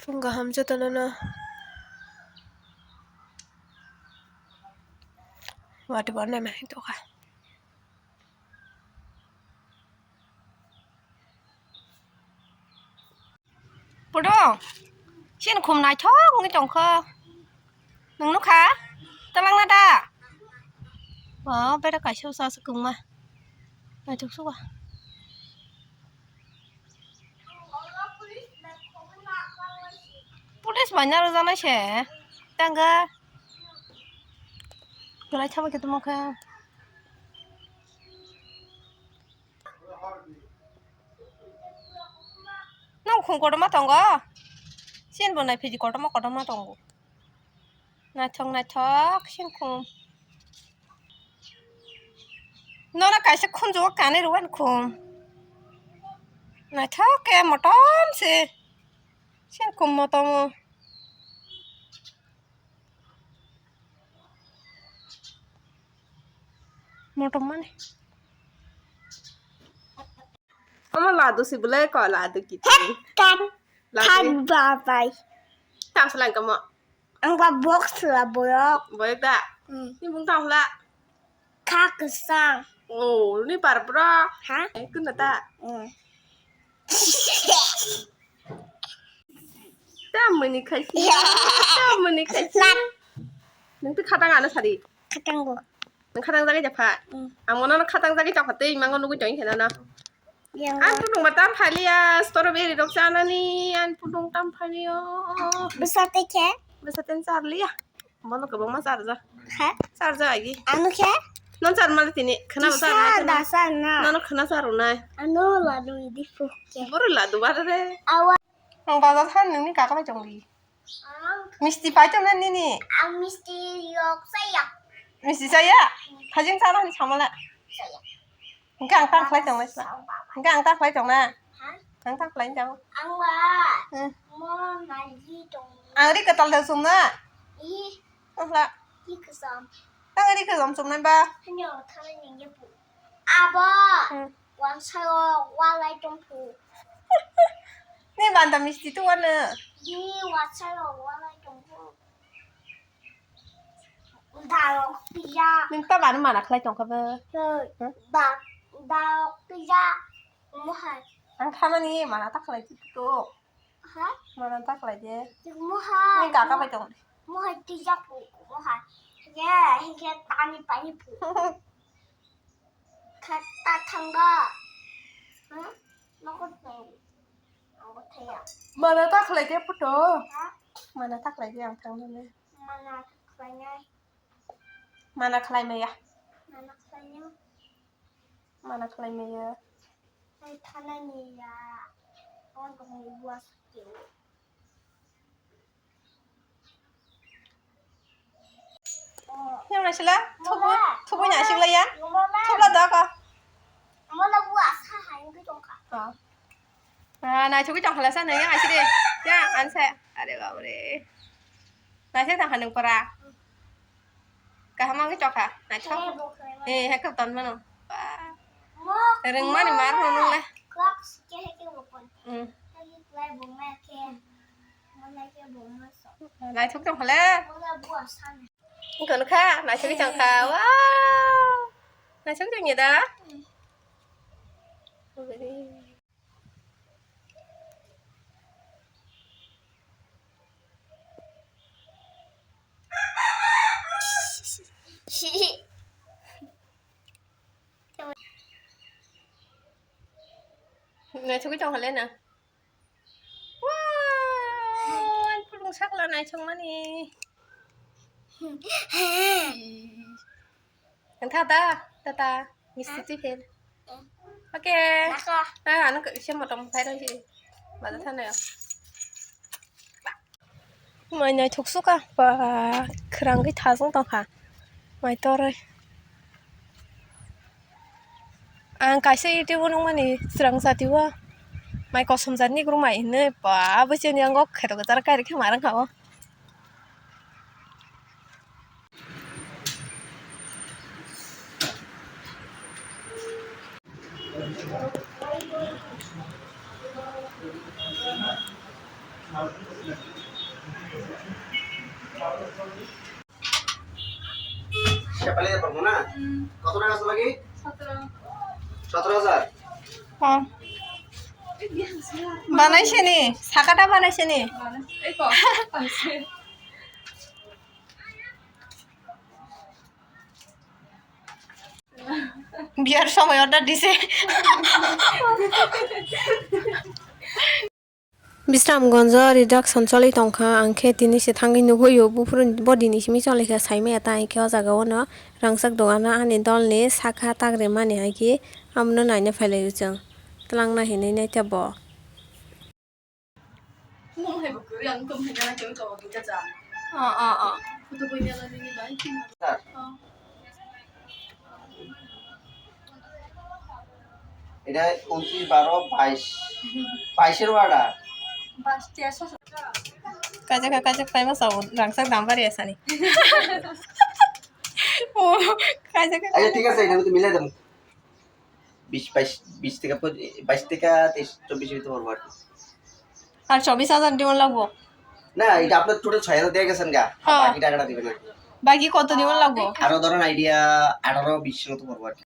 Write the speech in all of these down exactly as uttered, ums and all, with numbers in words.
Phung kaham jotono no. Wati bo nai ma hing tokha. Podo, sini khum naithok wngwi tongkho. Nwng nukha? Twlangna da? O, bera kaisa bwsa aswk kwngma. Naithok suka. Police bai naro janai se. Tanga. Kwlai thama khe tamo khe. Nang khum kotorma tongo? Sini bo nai phiji kotorma kotorma tongo. Naithok naithok sini khum. Nono kaisa khunjugo kanwi rwani khum. Naithok khe motom se. Sini khum motomo. Motom mani. Omo ladu si bwlai ko ladu kiti. Kan. Ladu. Kan babai. Tang selai kamo. Ang ba box la boyok. Boyok da. Hmm. Ni bung tang la. Kha kwchang. Oh, ni par bro. Ha? Eh, kun da. Hmm. Tamoni khaisi. Tamoni khaisi. Nang tu khatang ano sari. Khatang go. Nang khatang jagwi japha. Hmm. Ang mono khatang jagwi japha tei mango nugwi tong khena no. Yang. Ang pudung ba tam phaliya, strawberry rok chanani, ang pudung tam phaliyo. Bwsa tei khe? Bwsa ten charliya. Bono kwbangma charja. He? Charja agi. Ano khe? Non char mali tini, khna ba char nai. Da char na. Nono khna char nai. Ano ladu idi pu khe. Boro ladu bare re. Awa. Ang bazar than nungni kaka bai chongdi. Ang. Misti pai tong na nini. Ang misti yok saya. Misti saya? Thajing chana ni samala. Saya. Hingke ang tang khlai tong nai. Hingke ang tang khlai tong na. Ha? Ang tang khlai tong. Ang ba. Hmm. Mo naji tong. Ang ri katal da sum na. Ih. Ang la. Ih kasam. Ang ri kasam sum nai ba. Hanya thang ni ye bu. Abo. Hmm. Wansao walai tongphu. Ni banda misti tu wana. Ni wansao walai tongphu. Darok tija. Nung ta bana mana khlai tongkha ba? Hoi. Huh? Ba, darok tija. Mohai. Ang khamani mana ta khlai tu. Ha? Mana ta khlai de. Mohai. Ni kaka bai tong. Mohai tija pu, mohai. Ye, hingke tani pani pu. Kha ta thangba. Hmm? Nokot nai. Ang bo thaya. Mana ta khlai de puto. Ha? Mana ta khlai de ang thang nai. Mana ta khlai nai. Mana khlai maya. Mana khlai nai. Mana khlai maya. Nai thana ni ya. Ang bo ni buas ke. Yang naisila, thubu, thubu naisila ya. Thubla da ka. Mola bu asa hai ngi tongka. Ah. Ah, nai thubu tongkhala sa nai yang aisiri. Ya, ansa. Are babre. Naisila tangkha nung para. Kaham ang chokha. Naisila. Eh, hekap ton mano. Wah. Rengmani mar nung le. Crocs ke heke bokon. Hmm. Heke klai bongma ke. Mana ke bongma so. Naithok tong phale. Mana bua san. Kono kha, naithok tong kha. Wow. Naithok tong ya da. Naithogwi tongkha le na. Wow, ani pulung sakla naithokmani. Ang tha ta, ta ta, misti twi pher. Okay. Naka. Ah, ano kaisa motom phai rong si. Bada thana yo. Mai naithok suka, ba, khwrang khe thajwng tongkha. Mai toroi. Ang kaisa YouTube-o nukmani chwrang jati o. Mai kosom jat ni kwrwng mai hinwi, ba, bwswk ni yango kheto kwchar kairwi khe ma rwngkha o. Shefali দে পারবো না? হুম। কত টাকা আছে বাকি? সতেরো। সতেরো হাজার? হ্যাঁ। বানাইছে নি? সাকাটা বানাইছে নি? এই কম আছে। বিয়ার সময় অর্ডার দিছে। Bisramganjo reduction choli tongkha, ang khe tini se thangwi nugwi o, buphuru bodini simi choli kha, saimaya ta, ang khe o jaga o no rangchak dogano ani dol ni sakha tagre mani hai khe amono naina phailai o chwng, twlangna hinwi naitabo. Oh, oh, oh. এটা ঊনত্রিশ বারো বাইশ, বাইশের order। Kaisa kha, kaisa kha, kaima sao, rangchak dam bari asani. Oh, kaisa kha, আচ্ছা, ঠিক আছে, এটা আমি তো মিলাই দেবো। বিশ, বাইশ, বিশ টাকা পর-, বাইশ টাকা তেইশ, চব্বিশ হইতে পারবো আর কি। আর চব্বিশ হাজার দিন লাগবো? না, এটা আপনার টোটাল ছয় হাজার দিয়ে গেছেন গা, আর হ্যাঁ। বাকি টাকাটা দিবেন আর কি। বাকি কত দিন লাগবো? আরো ধরেন আইডিয়া আঠারো বিশ মতো পড়বো আর কি।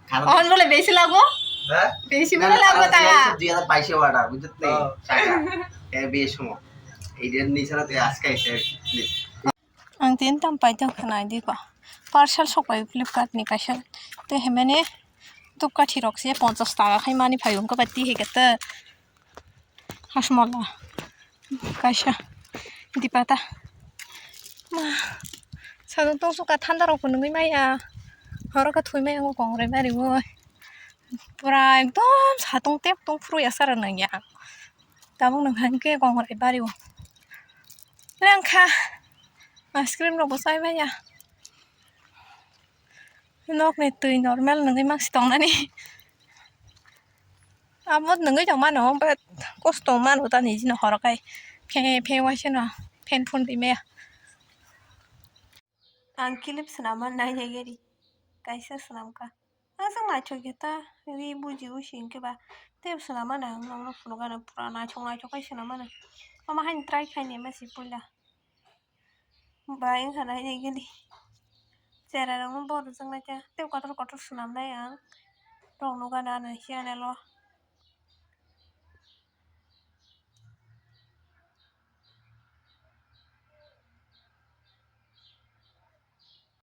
কারণ অখন বলে বেশি লাগবো? হ্যাঁ? বেশি না, বলে না, লাগবো কারণ টাকা। এই তো দুই হাজার বাইশে order, বুঝতে? হ্যাঁ। টাকা। এ, বিয়ের সময়। এই যে নিচে রাতে আজকে এসে আর কি। Ang tin tam pai tong khna di ko. Parcel sok pai Flipkart ni kaisa. Te hemani tup kathi rok se ponchas taka khai mani phai wngkha ba ti hai khe te. Hasmola kaisa dipata. Ma, sadon tong suka thanda rok bo nungwi maya. Horo khe thwi maya wngkha kongrai bari woi. Pura ekdom satung tep tong phuru ya sara nang ya. Tabuk nang khe kongrai bari o. Lengkha. Ice cream rok bo chai maya. Nok ni twi normal nungwi mangsi tongnani. Abo nungwi tong mano, but kosto mano ta nini horo kai. Phe phe waisa no fan phone ri maya. Ang clip swnam ma nai nai gari. Kaisa swnam kha. Aswk naithok khe ta ri buji usi hinkhe ba tei swnam mano ang nokno phunukgano pura naithok naithok khe swnam mano. Omo haino try khaini masi puila. Bai wngkha nai nai gili. Chera rokno bo rwjaknai khe tei kotor kotor swnamnai ang. Rok nukgano ano channel o.